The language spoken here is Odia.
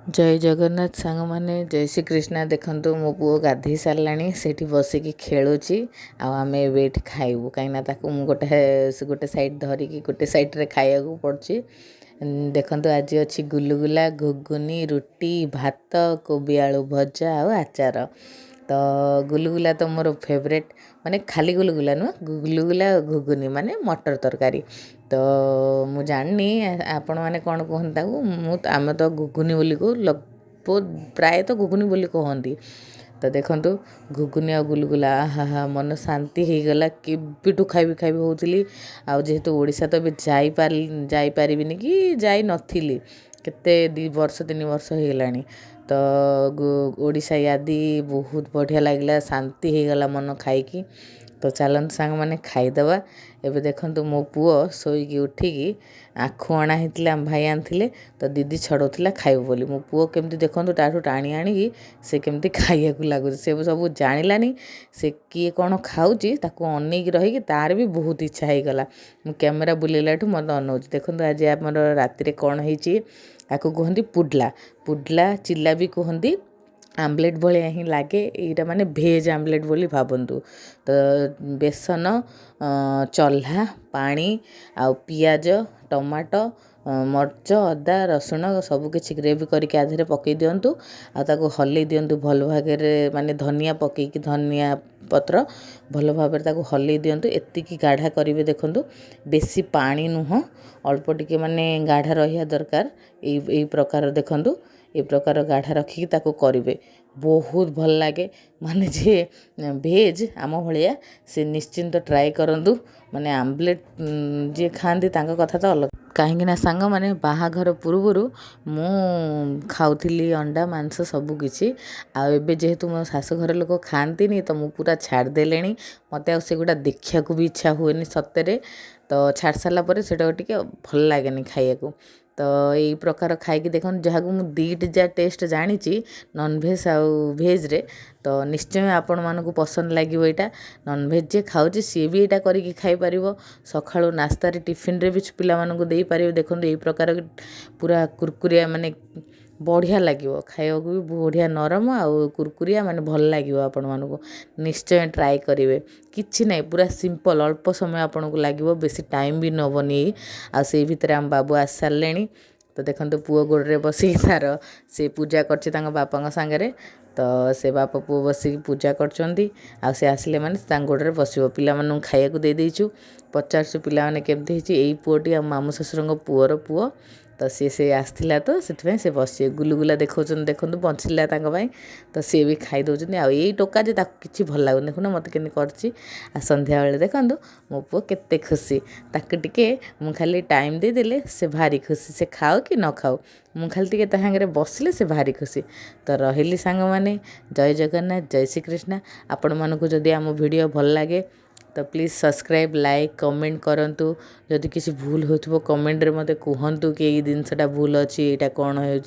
ଜୟ ଜଗନ୍ନାଥ ସାଙ୍ଗମାନେ, ଜୟ ଶ୍ରୀ କୃଷ୍ଣା। ଦେଖନ୍ତୁ, ମୋ ପୁଅ ଗାଧେଇ ସାରିଲାଣି, ସେଇଠି ବସିକି ଖେଳୁଛି ଆଉ ଆମେ ଏବେ ଏଇଠି ଖାଇବୁ, କାହିଁକିନା ତାକୁ ମୁଁ ଗୋଟେ ଗୋଟେ ସାଇଡ଼୍ ଧରିକି ଗୋଟେ ସାଇଡ଼୍ରେ ଖାଇବାକୁ ପଡ଼ୁଛି। ଦେଖନ୍ତୁ, ଆଜି ଅଛି ଗୁଲୁଗୁଲା, ଘୁଗୁନି, ରୁଟି, ଭାତ, କୋବି ଆଳୁ ଭଜା ଆଉ ଆଚାର। ତ ଗୁଲୁଗୁଲା ତ ମୋର ଫେଭରେଟ୍, ମାନେ ଖାଲି ଗୁଲୁଗୁଲା ନୁହଁ, ଗୁଲୁଗୁଲା ଘୁଗୁନି ମାନେ ମଟର ତରକାରୀ। ତ ମୁଁ ଜାଣିନି ଆପଣମାନେ କ'ଣ କୁହନ୍ତି ତାକୁ, ମୁଁ ଆମେ ତ ଘୁଗୁନି ବୋଲି କହୁ, ପ୍ରାୟତଃ ଘୁଗୁନି ବୋଲି କୁହନ୍ତି। ତ ଦେଖନ୍ତୁ, ଘୁଗୁନି ଆଉ ଗୁଲୁଗୁଲା, ଆହା, ମନ ଶାନ୍ତି ହେଇଗଲା। କେବେଠୁ ଖାଇବି ଖାଇବି ହେଉଥିଲି, ଆଉ ଯେହେତୁ ଓଡ଼ିଶା ତ ଏବେ ଯାଇପାରିବିନି କି ଯାଇନଥିଲି, କେତେ 2 ବର୍ଷ 3 ବର୍ଷ ହେଇଗଲାଣି। ତ ଓଡ଼ିଶା ୟାଦି ବହୁତ ବଢ଼ିଆ ଲାଗିଲା, ଶାନ୍ତି ହେଇଗଲା ମନ ଖାଇକି। ତ ଚାଲନ୍ତୁ ସାଙ୍ଗମାନେ, ଖାଇଦେବା। ଏବେ ଦେଖନ୍ତୁ, ମୋ ପୁଅ ଶୋଇକି ଉଠିକି ଆଖୁ ଅଣା ହେଇଥିଲା, ଆମ ଭାଇ ଆଣିଥିଲେ, ତ ଦିଦି ଛଡ଼ଉଥିଲା ଖାଇବ ବୋଲି। ମୋ ପୁଅ କେମିତି ଦେଖନ୍ତୁ, ତାଠୁ ଟାଣି ଆଣିକି ସେ କେମିତି ଖାଇବାକୁ ଲାଗୁଛି। ସେ ସବୁ ଜାଣିଲାନି ସେ କିଏ କ'ଣ ଖାଉଛି, ତାକୁ ଅନେଇକି ରହିକି ତାର ବି ବହୁତ ଇଚ୍ଛା ହେଇଗଲା। ମୁଁ କ୍ୟାମେରା ବୁଲେଇଲାଠୁ ମୋତେ ଅନଉଛି। ଦେଖନ୍ତୁ, ଆଜି ଆମର ରାତିରେ କ'ଣ ହେଇଛି। ଆକୁ କୁହନ୍ତି ପୁଡଲା, ପୁଡଲା ଚିଲା ବି କୁହନ୍ତି। ଆମ୍ଲେଟ୍ ଭଳିଆ ହିଁ ଲାଗେ ଏଇଟା, ମାନେ ଭେଜ୍ ଆମ୍ଲେଟ୍ ବୋଲି ଭାବନ୍ତୁ। ତ ବେସନ, ଚହ୍ଲା ପାଣି ଆଉ ପିଆଜ, ଟମାଟୋ, ମରିଚ, ଅଦା, ରସୁଣ ସବୁକିଛି ଗ୍ରେଭି କରିକି ଆ ଦେହରେ ପକାଇ ଦିଅନ୍ତୁ ଆଉ ତାକୁ ହଲେଇ ଦିଅନ୍ତୁ ଭଲ ଭାବରେ, ମାନେ ଧନିଆ ପକାଇକି, ଧନିଆ ପତ୍ର ଭଲ ଭାବରେ ତାକୁ ହଲେଇ ଦିଅନ୍ତୁ। ଏତିକି ଗାଢ଼ା କରିବେ ଦେଖନ୍ତୁ, ବେଶୀ ପାଣି ନୁହଁ, ଅଳ୍ପ ଟିକେ ମାନେ ଗାଢ଼ା ରହିବା ଦରକାର। ଏଇ ପ୍ରକାର ଦେଖନ୍ତୁ, ଏ ପ୍ରକାର ଗାଢ଼ା ରଖିକି ତାକୁ କରିବେ, ବହୁତ ଭଲ ଲାଗେ। ମାନେ ଯିଏ ଭେଜ୍ ଆମ ଭଳିଆ, ସେ ନିଶ୍ଚିନ୍ତ ଟ୍ରାଏ କରନ୍ତୁ। ମାନେ ଆମ୍ଲେଟ୍ ଯିଏ ଖାଆନ୍ତି ତାଙ୍କ କଥା ତ ଅଲଗା। କାହିଁକିନା ସାଙ୍ଗମାନେ, ବାହାଘର ପୂର୍ବରୁ ମୁଁ ଖାଉଥିଲି ଅଣ୍ଡା, ମାଂସ ସବୁକିଛି, ଆଉ ଏବେ ଯେହେତୁ ମୋ ଶାଶୁଘର ଲୋକ ଖାଆନ୍ତିନି, ତ ମୁଁ ପୁରା ଛାଡ଼ିଦେଲିଣି। ମୋତେ ଆଉ ସେଗୁଡ଼ା ଦେଖିବାକୁ ବି ଇଚ୍ଛା ହୁଏନି ସତରେ। ତ ଛାଡ଼ି ସାରିଲା ପରେ ସେଇଟାକୁ ଟିକେ ଭଲ ଲାଗେନି ଖାଇବାକୁ। ତ ଏଇ ପ୍ରକାର ଖାଇକି ଦେଖନ୍ତୁ, ଯାହାକୁ ମୁଁ ଦୁଇଟି ଯା ଟେଷ୍ଟ ଜାଣିଛି, ନନଭେଜ୍ ଆଉ ଭେଜ୍ରେ, ତ ନିଶ୍ଚୟ ଆପଣମାନଙ୍କୁ ପସନ୍ଦ ଲାଗିବ ଏଇଟା। ନନଭେଜ୍ ଯିଏ ଖାଉଛି, ସିଏ ବି ଏଇଟା କରିକି ଖାଇପାରିବ। ସକାଳୁ ନାସ୍ତାରେ, ଟିଫିନରେ ବି ପିଲାମାନଙ୍କୁ ଦେଇପାରିବେ। ଦେଖନ୍ତୁ, ଏଇ ପ୍ରକାର ପୁରା କୁରକୁରିଆ, ମାନେ ବଢ଼ିଆ ଲାଗିବ ଖାଇବାକୁ ବି, ବଢ଼ିଆ ନରମ ଆଉ କୁରକୁରିଆ, ମାନେ ଭଲ ଲାଗିବ ଆପଣମାନଙ୍କୁ। ନିଶ୍ଚୟ ଟ୍ରାଏ କରିବେ। କିଛି ନାହିଁ, ପୁରା ସିମ୍ପଲ୍, ଅଳ୍ପ ସମୟ ଆପଣଙ୍କୁ ଲାଗିବ, ବେଶୀ ଟାଇମ୍ ବି ନେବନି। ଆଉ ସେଇ ଭିତରେ ଆମ ବାବୁ ଆସିସାରିଲେଣି। ତ ଦେଖନ୍ତୁ, ପୁଅ ଗୋଡ଼ରେ ବସିକି ତାର ସେ ପୂଜା କରୁଛି ତାଙ୍କ ବାପାଙ୍କ ସାଙ୍ଗରେ। ତ ସେ ବାପ ପୁଅ ବସିକି ପୂଜା କରୁଛନ୍ତି, ଆଉ ସେ ଆସିଲେ ମାନେ ତାଙ୍କ ଗୋଡ଼ରେ ବସିବ। ପିଲାମାନଙ୍କୁ ଖାଇବାକୁ ଦେଇଦେଇଛୁ, ପଚାରୁଛୁ ପିଲାମାନେ କେମିତି ହେଇଛି। ଏଇ ପୁଅଟି ଆମ ମାମୁଁ ଶ୍ୱଶୁରଙ୍କ ପୁଅର ପୁଅ, ତ ସିଏ ସେ ଆସିଥିଲା, ତ ସେଥିପାଇଁ ସେ ବସିଛି। ଗୁଲୁଗୁଲା ଦେଖାଉଛନ୍ତି, ଦେଖନ୍ତୁ, ବଞ୍ଚିଲା ତାଙ୍କ ପାଇଁ, ତ ସିଏ ବି ଖାଇ ଦେଉଛନ୍ତି। ଆଉ ଏଇ ଟୋକା ଯେ ତାକୁ କିଛି ଭଲ ଲାଗୁନି, ଦେଖୁନ ମୋତେ କେମିତି କରୁଛି। ଆଉ ସନ୍ଧ୍ୟାବେଳେ ଦେଖନ୍ତୁ ମୋ ପୁଅ କେତେ ଖୁସି। ତାକୁ ଟିକେ ମୁଁ ଖାଲି ଟାଇମ୍ ଦେଇଦେଲେ ସେ ଭାରି ଖୁସି। ସେ ଖାଉ କି ନ ଖାଉ, ମୁଁ ଖାଲି ଟିକେ ତା ସାଙ୍ଗରେ ବସିଲେ ସେ ଭାରି ଖୁସି। ତ ରହିଲି ସାଙ୍ଗମାନେ, ଜୟ ଜଗନ୍ନାଥ, ଜୟ ଶ୍ରୀକୃଷ୍ଣ। ଆପଣମାନଙ୍କୁ ଯଦି ଆମ ଭିଡ଼ିଓ ଭଲ ଲାଗେ ତ ପ୍ଲିଜ୍ ସବସ୍କ୍ରାଇବ୍, ଲାଇକ୍, କମେଣ୍ଟ କରନ୍ତୁ। ଯଦି କିଛି ଭୁଲ ହେଉଥିବ, କମେଣ୍ଟରେ ମୋତେ କୁହନ୍ତୁ କି ଏଇ ଜିନିଷଟା ଭୁଲ ଅଛି, ଏଇଟା କ'ଣ ହେଉଛି।